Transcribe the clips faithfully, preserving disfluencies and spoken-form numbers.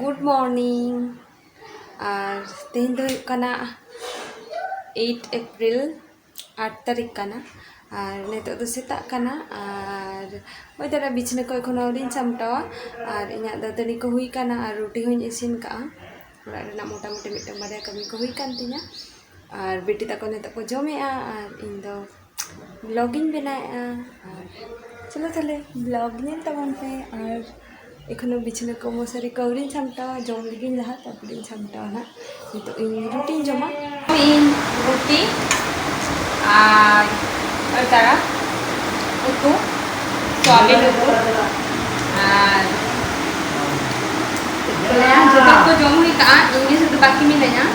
Good morning. ᱟᱨ ᱛᱮᱦᱮᱧ ᱫᱚ ᱦᱩᱭᱩᱜ ᱠᱟᱱᱟ eight April, ᱟᱴ ᱛᱟᱹᱨᱤᱠᱷ ᱠᱟᱱᱟ᱾ ᱟᱨ ᱱᱤᱛᱚᱜ ᱫᱚ ᱥᱮᱛᱟᱜ ᱠᱟᱱᱟ᱾ ᱟᱨ ᱦᱳᱭ ᱫᱟᱫᱟ, ᱵᱤᱪᱷᱱᱟᱹ ᱠᱚ ᱮᱠᱷᱚᱱ ᱟᱹᱣᱨᱤᱧ ᱥᱟᱢᱴᱟᱣᱟ᱾ ᱟᱨ ᱤᱧᱟᱹᱜ ᱫᱟᱹᱛᱟᱹᱱᱤ ᱠᱚ ᱦᱩᱭ ᱠᱟᱱᱟ ᱟᱨ ᱨᱩᱴᱤ ᱦᱚᱸᱧ ᱤᱥᱤᱱ ᱠᱟᱜᱼᱟ᱾ ᱚᱲᱟᱜ ᱨᱮᱱᱟᱜ ᱢᱚᱴᱟᱢᱩᱴᱤ ᱢᱤᱫᱴᱟᱝ ᱵᱟᱨᱭᱟ ᱠᱟᱹᱢᱤ ᱠᱚ ᱦᱩᱭ ᱠᱟᱱ ᱛᱤᱧᱟ᱾ ᱟᱨ ᱵᱤᱴᱤ ᱛᱟᱠᱚ ᱱᱤᱛᱚᱜ ᱠᱚ ᱡᱚᱢᱮᱜᱼᱟ ᱟᱨ ᱤᱧ ᱫᱚ vlog ᱤᱧ ᱵᱮᱱᱟᱣᱮᱜᱼᱟ᱾ ᱟᱨ ᱪᱚᱞᱚ ᱛᱟᱦᱞᱮ vlog ᱧᱮᱞ ᱛᱟᱵᱚᱱ ᱯᱮ᱾ ᱟᱨ ᱮᱠᱷᱚᱱᱳ ᱵᱤᱪᱷᱱᱟᱹ ᱠᱚ ᱢᱚᱥᱟᱨᱤ ᱠᱚ ᱟᱹᱣᱨᱤᱧ ᱥᱟᱢᱴᱟᱣᱟ, ᱡᱚᱢ ᱞᱟᱹᱜᱤᱫ ᱞᱟᱦᱟ, ᱛᱟᱨᱯᱚᱨᱮᱧ ᱥᱟᱢᱴᱟᱣᱟ ᱱᱟᱜ᱾ ᱱᱤᱛᱚᱜ ᱤᱧ ᱨᱩᱴᱤᱧ ᱡᱚᱢᱟ᱾ ᱤᱧ ᱨᱩᱴᱤ ᱟᱨ ᱟᱨ ᱫᱟᱲᱟ ᱩᱛᱩ, ᱥᱚᱣᱟᱵᱤᱱ ᱩᱛᱩ᱾ ᱟᱨ ᱡᱚᱛᱚ ᱠᱚ ᱡᱚᱢ ᱦᱩᱭ ᱠᱟᱜᱼᱟ, ᱤᱧ ᱜᱮ ᱥᱩᱫᱷᱩ ᱵᱟᱹᱠᱤ ᱢᱤᱱᱟᱹᱧᱟ᱾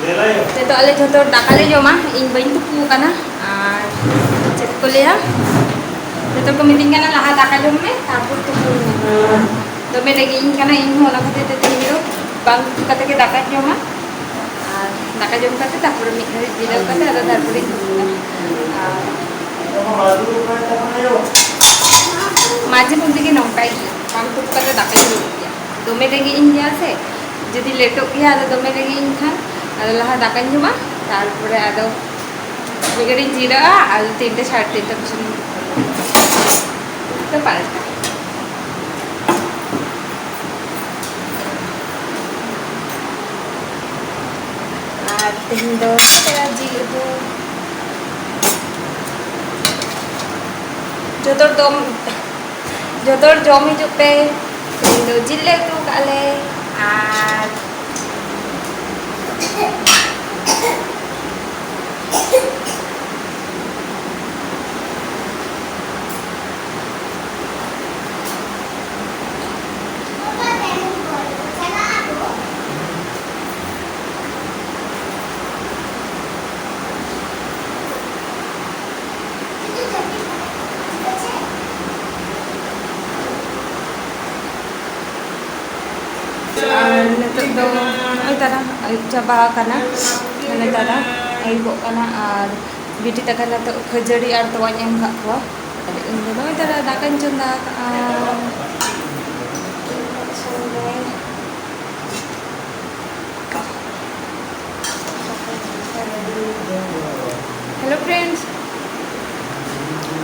ᱱᱤᱛᱚᱜ ᱟᱞᱮ ᱡᱷᱚᱛᱚ ᱦᱚᱲ ᱫᱟᱠᱟ ᱞᱮ ᱡᱚᱢᱟ, ᱤᱧ ᱵᱟᱹᱧ ᱛᱩᱯᱩ ᱟᱠᱟᱱᱟ᱾ ᱟᱨ ᱪᱮᱫ ᱠᱚ ᱞᱟᱹᱭᱟ, ᱡᱷᱚᱛᱚ ᱠᱚ ᱢᱤᱛᱟᱹᱧ ᱠᱟᱱᱟ, "ᱞᱟᱦᱟ ᱫᱟᱠᱟ ᱡᱚᱢ ᱢᱮ, ᱛᱟᱨᱯᱚᱨ ᱛᱩᱯᱩᱱ ᱢᱮ᱾" ᱫᱚᱢᱮ ᱨᱮᱸᱜᱮᱡ ᱤᱧ ᱠᱟᱱᱟ, ᱤᱧ ᱦᱚᱸ ᱚᱱᱟ ᱠᱷᱟᱹᱛᱤᱨ ᱛᱮ ᱛᱮᱦᱮᱧ ᱫᱚ ᱵᱟᱝ ᱛᱩᱯᱩ ᱠᱟᱛᱮ ᱜᱮ ᱫᱟᱠᱟᱧ ᱡᱚᱢᱟ᱾ ᱟᱨ ᱫᱟᱠᱟ ᱡᱚᱢ ᱠᱟᱛᱮ ᱛᱟᱨᱯᱚᱨᱮ ᱢᱤᱫ ᱜᱷᱟᱹᱲᱤᱡ ᱡᱤᱨᱟᱹᱣ ᱠᱟᱛᱮ ᱟᱫᱚ ᱛᱟᱨᱯᱚᱨᱮᱧ ᱛᱩᱯᱩᱱᱟ᱾ ᱟᱨ ᱢᱟᱡᱷᱮ ᱢᱚᱫᱽᱫᱷᱮ ᱜᱮ ᱱᱚᱝᱠᱟᱭ ᱜᱮᱭᱟ, ᱵᱟᱝ ᱛᱩᱯᱩ ᱠᱟᱛᱮ ᱫᱟᱠᱟᱧ ᱡᱚᱢ ᱜᱮᱭᱟ᱾ ᱫᱚᱢᱮ ᱨᱮᱸᱜᱮᱡ ᱤᱧ ᱜᱮᱭᱟ ᱥᱮ, ᱡᱩᱫᱤ ᱞᱮᱴᱚᱜ ᱜᱮᱭᱟ, ᱟᱫᱚ ᱫᱚᱢᱮ ᱨᱮᱸᱜᱮᱡ ᱤᱧ ᱠᱷᱟᱱ ᱟᱫᱚ ᱞᱟᱦᱟ ᱫᱟᱠᱟᱧ ᱡᱚᱢᱟ, ᱛᱟᱨᱯᱚᱨᱮ ᱟᱫᱚ ᱢᱤᱫ ᱜᱷᱟᱹᱲᱤᱡ ᱡᱤᱨᱟᱹᱜᱼᱟ, ᱟᱫᱚ ᱛᱤᱱᱴᱮ ᱥᱟᱲᱮ ᱛᱤᱱᱴᱮ ᱠᱚᱥᱮᱱ ᱫᱚ ᱯᱟᱞᱴᱟ᱾ ᱟᱨ ᱛᱮᱦᱮᱧ ᱫᱚ ᱡᱤᱞ ᱩᱛᱩ᱾ ᱡᱚᱛᱚ ᱦᱚᱲ ᱫᱚᱢ, ᱡᱚᱛᱚ ᱦᱚᱲ ᱡᱚᱢ ᱦᱤᱡᱩᱜ ᱯᱮ᱾ ᱛᱮᱦᱮᱧ ᱫᱚ ᱡᱤᱞ ᱞᱮ ᱩᱛᱩ ᱠᱟᱜᱼᱟ ᱞᱮ᱾ ᱟᱨ ᱟᱨ ᱱᱤᱛᱚᱜ ᱫᱚ ᱱᱚᱜᱼᱚᱭ ᱛᱟᱨᱟ ᱟᱹᱭᱩᱵ ᱪᱟᱵᱟ ᱟᱠᱟᱱᱟ, ᱢᱟᱱᱮ ᱛᱟᱨᱟ ᱟᱹᱭᱩᱵᱚᱜ ᱠᱟᱱᱟ᱾ ᱟᱨ ᱵᱤᱴᱤ ᱛᱟᱠᱚ ᱱᱤᱛᱚᱜ ᱠᱷᱟᱹᱡᱟᱹᱲᱤ ᱟᱨ ᱛᱚᱣᱟᱧ ᱮᱢ ᱠᱟᱜ ᱠᱚᱣᱟ᱾ ᱟᱨ ᱤᱧ ᱫᱚ ᱱᱚᱜᱼᱚᱭ ᱛᱟᱨᱟ ᱫᱟᱠᱟᱧ ᱪᱚᱸᱫᱟ ᱟᱠᱟᱜᱼᱟ᱾ ᱤᱧ ᱫᱚ ᱤᱥᱤᱱ ᱫᱟᱹᱧ᱾ Hello friends,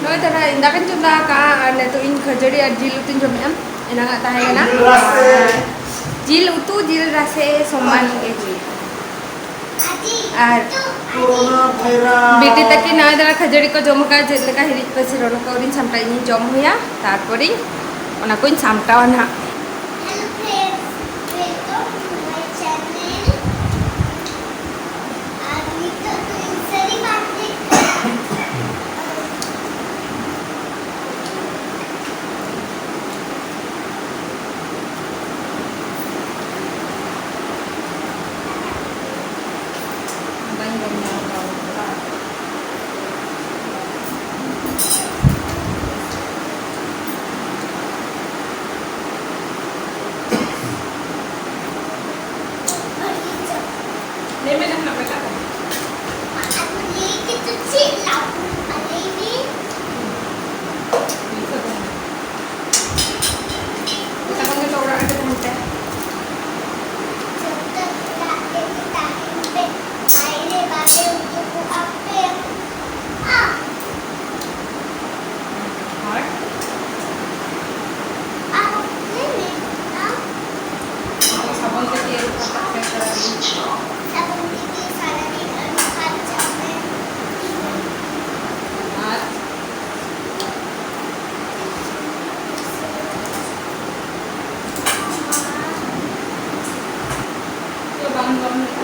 ᱱᱚᱜᱼᱚᱭ ᱛᱟᱨᱟ ᱤᱧ ᱫᱟᱠᱟᱧ ᱪᱚᱸᱫᱟ ᱟᱠᱟᱜᱼᱟ ᱟᱨ ᱱᱤᱛᱚᱜ ᱤᱧ ᱠᱷᱟᱹᱡᱟᱹᱲᱤ ᱟᱨ ᱡᱤᱞ ᱩᱛᱩᱧ ᱡᱚᱢᱮᱜᱼᱟ᱾ ᱮᱱᱟᱝᱟᱜ ᱛᱟᱦᱮᱸ ᱠᱟᱱᱟ ᱡᱤᱞ ᱨᱟᱥᱮ᱾ ᱟᱨ ᱡᱤᱞ ᱩᱛᱩ, ᱡᱤᱞ ᱨᱟᱥᱮ ᱥᱚᱢᱟᱱ ᱜᱮ ᱦᱩᱭᱩᱜᱼᱟ᱾ ᱟᱨ ᱵᱤᱴᱤ ᱛᱟᱹᱠᱤᱱ ᱱᱚᱜᱼᱚᱭ ᱫᱟᱨᱟ ᱠᱷᱟᱹᱡᱟᱹᱲᱤ ᱠᱚ ᱡᱚᱢ ᱟᱠᱟᱫ, ᱪᱮᱫ ᱞᱮᱠᱟ ᱦᱤᱨᱤᱡ ᱯᱟᱹᱥᱤᱨ ᱚᱱᱟ ᱠᱚ ᱟᱹᱣᱨᱤᱧ ᱥᱟᱢᱴᱟᱣᱟ, ᱤᱧᱤᱧ ᱡᱚᱢ ᱦᱩᱭᱟ, ᱛᱟᱨᱯᱚᱨᱮᱧ ᱚᱱᱟ ᱠᱚᱧ ᱥᱟᱢᱴᱟᱣᱟ ᱱᱟᱦᱟᱜ᱾ Hello friends, welcome to my channel. ᱟᱨ ᱱᱤᱛᱚᱜ ᱫᱚ ᱤᱧ ᱥᱟᱹᱨᱤ ᱵᱟᱸᱫᱮ ᱞᱟᱹᱭ ᱢᱮ ᱡᱟᱦᱟᱱᱟᱜ ᱢᱮᱛᱟᱜ ᱠᱚᱢ᱾ ᱟᱫᱚ ᱞᱟᱹᱭ ᱜᱮᱛᱚ ᱪᱮᱫ ᱞᱟᱹᱭ ᱢᱮ᱾ ᱥᱟᱵᱚᱱ ᱡᱚᱛᱚ ᱚᱲᱟᱜ ᱨᱮᱜᱮ ᱛᱟᱦᱮᱱ ᱯᱮ᱾ ᱡᱚᱛᱚ ᱚᱲᱟᱜ ᱨᱮᱜᱮ ᱛᱟᱦᱮᱱ ᱯᱮ, ᱵᱟᱭᱨᱮ ᱵᱟᱯᱮ ᱩᱰᱩᱠᱚᱜᱼᱟ ᱯᱮ᱾ ᱟᱨ? ᱟᱨ ᱞᱟᱹᱭ ᱢᱮ, ᱟᱢ? ᱥᱟᱵᱚᱱ ᱛᱮ ᱜᱮ ᱟᱹᱨᱩᱵ ᱯᱷᱟᱨᱪᱟᱜ ᱯᱮ ᱥᱟᱨᱟᱫᱤᱱ᱾ ᱥᱟᱵᱚᱱ ᱛᱮᱜᱮ ᱥᱟᱨᱟᱫᱤᱱ ᱟᱹᱨᱩᱵ ᱯᱷᱟᱨᱪᱟᱜ ᱯᱮ᱾ ᱟᱨ? ᱪᱮᱫ ᱵᱟᱝ ᱡᱚᱢ ᱞᱮᱠᱟ?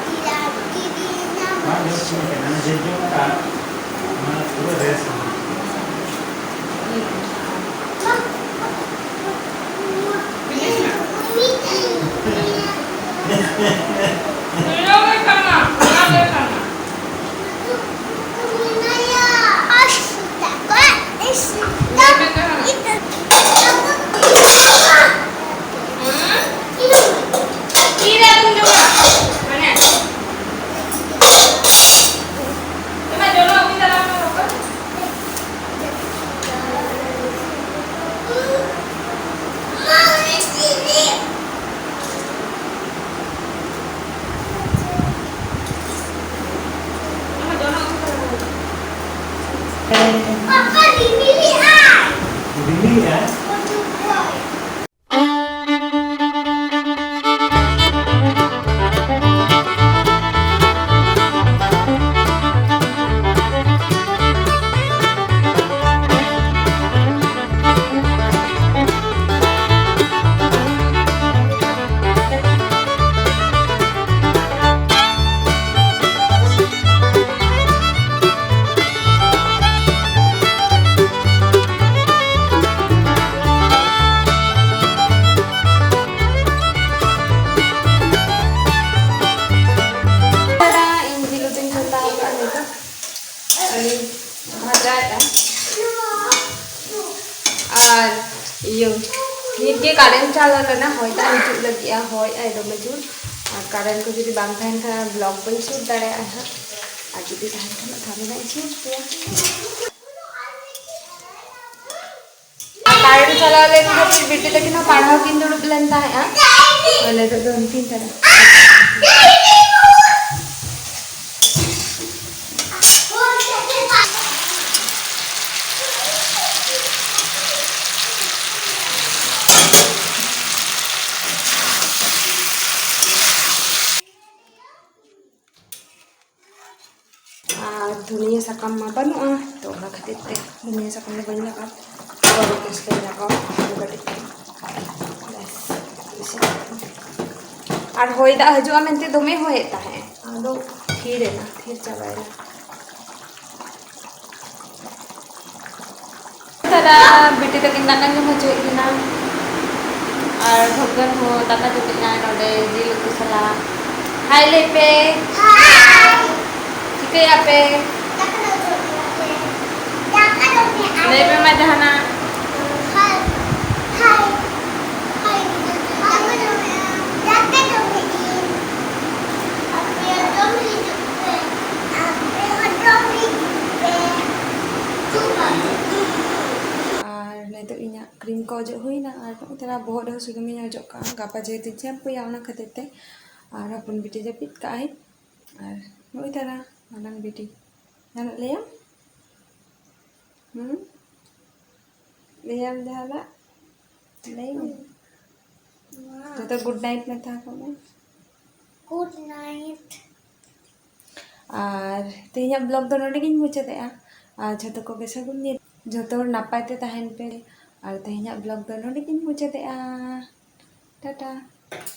ᱵᱟᱝ ᱡᱚᱢ ᱥᱟᱱᱟ ᱠᱟᱱᱟ, ᱚᱱᱟ ᱡᱤᱞ ᱡᱚᱢ ᱠᱟᱜ, ᱚᱱᱟ ᱯᱩᱨᱟᱹ ᱨᱮᱥ ᱢᱮᱱᱟᱜᱼᱟ᱾ ᱠᱟᱨᱮᱱᱴ ᱪᱟᱞᱟᱣ ᱞᱮᱱᱟ, ᱦᱚᱭ ᱫᱟᱜ ᱦᱤᱡᱩᱜ ᱞᱟᱹᱜᱤᱫᱼᱟ, ᱦᱚᱭ ᱟᱭ ᱫᱚᱢᱮ ᱡᱳᱨ᱾ ᱟᱨ ᱠᱟᱨᱮᱱᱴ ᱠᱚ ᱡᱩᱫᱤ ᱵᱟᱝ ᱛᱟᱦᱮᱱ ᱠᱷᱟᱱ ᱵᱞᱚᱜ ᱵᱟᱹᱧ ᱥᱩᱴ ᱫᱟᱲᱮᱭᱟᱜᱼᱟ ᱦᱟᱸᱜ, ᱟᱨ ᱡᱩᱫᱤ ᱛᱟᱦᱮᱱ ᱠᱷᱟᱱ ᱛᱟᱦᱞᱮ ᱦᱟᱸᱜ ᱤᱧ ᱥᱩᱴ ᱜᱮᱭᱟ᱾ ᱟᱨ ᱠᱟᱨᱮᱱᱴ ᱪᱟᱞᱟᱣ ᱞᱮᱱ ᱠᱷᱟᱹᱛᱤᱨ ᱵᱤᱴᱤ ᱛᱟᱹᱠᱤᱱ ᱦᱚᱸ ᱯᱟᱲᱦᱟᱣ ᱠᱤᱱ ᱫᱩᱲᱩᱵ ᱞᱮᱱ ᱛᱟᱦᱮᱸᱜᱼᱟ᱾ ᱟᱨ ᱱᱤᱛᱚᱜ ᱫᱚ ᱩᱱᱠᱤᱱ ᱛᱟᱞᱟ᱾ ᱟᱨ ᱫᱷᱩᱱᱤᱭᱟᱹ ᱥᱟᱠᱟᱢ ᱢᱟ ᱵᱟᱹᱱᱩᱜᱼᱟ, ᱛᱚ ᱚᱱᱟ ᱠᱷᱟᱹᱛᱤᱨ ᱛᱮ ᱫᱷᱩᱱᱤᱭᱟᱹ ᱥᱟᱠᱟᱢ ᱫᱚ ᱵᱟᱹᱧ ᱞᱟᱜᱟᱣᱟ᱾ ᱛᱚ ᱵᱮᱥ ᱵᱟᱹᱧ ᱞᱟᱜᱟᱣᱟ, ᱟᱨ ᱠᱟᱹᱴᱤᱡ ᱵᱮᱥ ᱤᱥᱤᱱ᱾ ᱟᱨ ᱦᱚᱭ ᱫᱟᱜ ᱦᱤᱡᱩᱜᱼᱟ ᱢᱮᱱᱛᱮ ᱫᱚᱢᱮ ᱦᱚᱭᱮᱫ ᱛᱟᱦᱮᱸᱫ, ᱟᱫᱚ ᱛᱷᱤᱨ ᱮᱱᱟ, ᱛᱷᱤᱨ ᱪᱟᱵᱟᱭᱮᱱᱟ᱾ ᱫᱟᱫᱟ, ᱵᱤᱴᱤ ᱛᱟᱹᱠᱤᱱ ᱫᱟᱠᱟ ᱧᱩ ᱦᱚᱪᱚᱭᱮᱫ ᱠᱤᱱᱟ᱾ ᱟᱨ ᱵᱷᱟᱹᱜᱟᱹᱱ ᱦᱚᱸ ᱫᱟᱠᱟ ᱡᱚᱢᱮᱫᱟᱭ ᱱᱚᱰᱮ ᱡᱤᱞ ᱩᱛᱩ ᱥᱟᱞᱟᱜ᱾ ᱦᱟᱭ ᱞᱟᱹᱭ ᱯᱮ᱾ ᱦᱟᱭ᱾ ᱪᱤᱠᱟᱹᱭᱟ ᱯᱮ? ᱫᱟᱠᱟ ᱞᱮ ᱩᱛᱩ ᱟᱠᱟᱫᱟ᱾ ᱫᱟᱠᱟ ᱡᱚᱢᱮᱫ ᱟᱞᱮ᱾ ᱞᱟᱹᱭ ᱯᱮ ᱢᱟ ᱡᱟᱦᱟᱱᱟᱜ᱾ ᱦᱟᱭ᱾ ᱦᱟᱭ᱾ ᱦᱟᱭ᱾ ᱫᱟᱠᱟ ᱡᱚᱢᱮᱫ ᱟᱞᱮ᱾ ᱫᱟᱠᱟ ᱡᱚᱢᱮᱫ ᱟᱹᱧ᱾ ᱟᱯᱮ ᱦᱚᱸ ᱡᱚᱢ ᱦᱤᱡᱩᱜ ᱯᱮ᱾ ᱟᱯᱮ ᱦᱚᱸ ᱡᱚᱢ ᱦᱤᱡᱩᱜ ᱯᱮ᱾ ᱟᱨ ᱱᱤᱛᱚᱜ ᱤᱧᱟᱹᱜ ᱠᱨᱤᱢ ᱠᱚ ᱚᱡᱚᱜ ᱦᱩᱭᱱᱟ ᱟᱨ ᱱᱚᱜᱼᱚᱭ ᱛᱟᱨᱟ ᱵᱚᱦᱚᱜ ᱨᱮᱦᱚᱸ ᱥᱩᱱᱩᱢᱤᱧ ᱚᱡᱚᱜ ᱠᱟᱜᱼᱟ᱾ ᱜᱟᱯᱟ ᱡᱮᱦᱮᱛᱩ ᱥᱮᱢᱯᱩᱭᱟ, ᱚᱱᱟ ᱠᱷᱟᱹᱛᱤᱨ ᱛᱮ᱾ ᱟᱨ ᱦᱚᱯᱚᱱ ᱵᱤᱴᱤ ᱡᱟᱹᱯᱤᱫ ᱠᱟᱜᱼᱟᱭ᱾ ᱟᱨ ᱱᱚᱜᱼᱚᱭ ᱛᱟᱨᱟ ᱢᱟᱨᱟᱝ ᱵᱤᱴᱤ᱾ ᱡᱟᱦᱟᱱᱟᱜ ᱞᱟᱹᱭᱟᱢ? ᱦᱩᱸ? ᱞᱟᱹᱭᱟᱢ ᱡᱟᱦᱟᱱᱟᱜ? ᱞᱟᱹᱭ ᱢᱮ᱾ ᱡᱚᱛᱚ ᱜᱩᱰ ᱱᱟᱭᱤᱴ ᱢᱮᱛᱟ ᱠᱚ ᱢᱮ᱾ Good night. ᱟᱨ ᱛᱮᱦᱮᱧᱟᱜ ᱵᱞᱚᱜ ᱫᱚ ᱱᱚᱰᱮ ᱜᱤᱧ ᱢᱩᱪᱟᱹᱫᱮᱜᱼᱟ᱾ ᱟᱨ ᱡᱷᱚᱛᱚ ᱠᱚᱜᱮ ᱥᱟᱹᱜᱩᱱ ᱧᱤᱫᱟᱹ, ᱡᱷᱚᱛᱚ ᱦᱚᱲ ᱱᱟᱯᱟᱭ ᱛᱮ ᱛᱟᱦᱮᱱ ᱯᱮ᱾ ᱟᱨ ᱛᱮᱦᱮᱧᱟᱜ ᱵᱞᱚᱜ ᱫᱚ ᱱᱚᱰᱮ ᱜᱤᱧ ᱢᱩᱪᱟᱹᱫᱮᱜᱼᱟ᱾ ᱴᱟᱴᱟ᱾